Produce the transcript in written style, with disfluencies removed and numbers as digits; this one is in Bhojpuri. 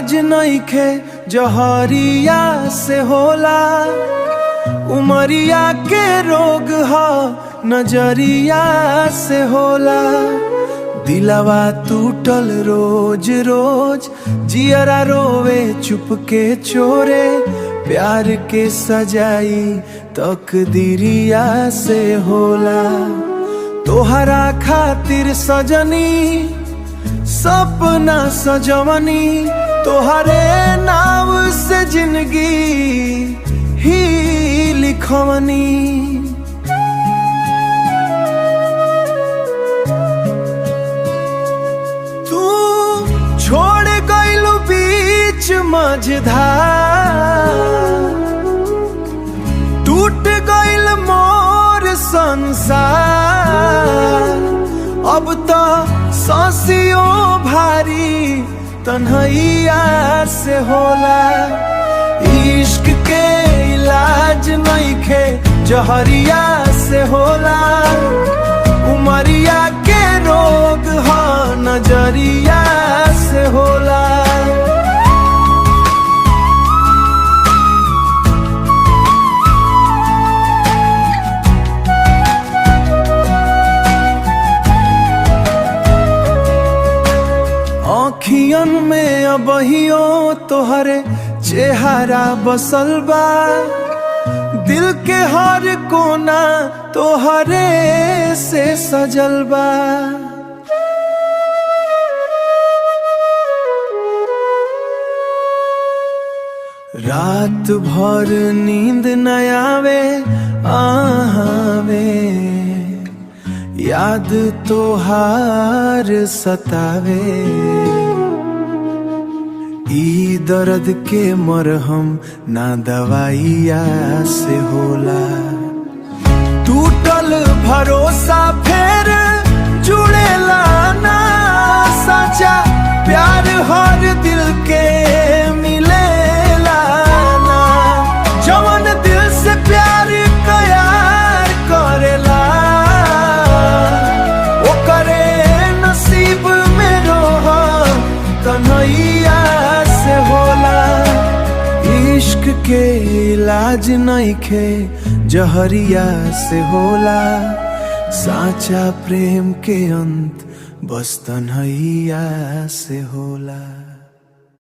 इलाज नइखे जहरिया से होला। उमरिया के रोग ह नजरिया से होला। दिलवा टूटल रोज रोज, जियरा रोवे चुप के चोरे। प्यार के सजाई तकदीरिया से होला। तोहरा खातिर सजनी सपना सजवनी, तोहरे नाम से जिंदगी ही लिखवनी। तू छोड़ गइलू बीच मझधार, टूट गइल मोर संसार। अब तो सांसियों भारी तन्हैया से होला। इश्क के इलाज नइखे जहरिया से होला। उमरिया के रोग ह नजरिया से होला। आँखियन में अबहियो तोहरे चेहरा बसल बा। दिल के हर कोना तोहरे से सजल बा। रात भर नींद न आवे आवे, याद तोहार सतावे। ई दर्द के मरहम ना दवाइया से होला। टूटल भरोसा फिर जुड़ेला ना, साचा प्यार हर दिल के मिलेला ना। जवन दिल से प्यार कयार करेला, ओकरे नसीब में रोह तन्हैया से होला। इश्क के इलाज नइखे जहरिया से होला। साचा प्रेम के अंत बस तन्हैया से होला।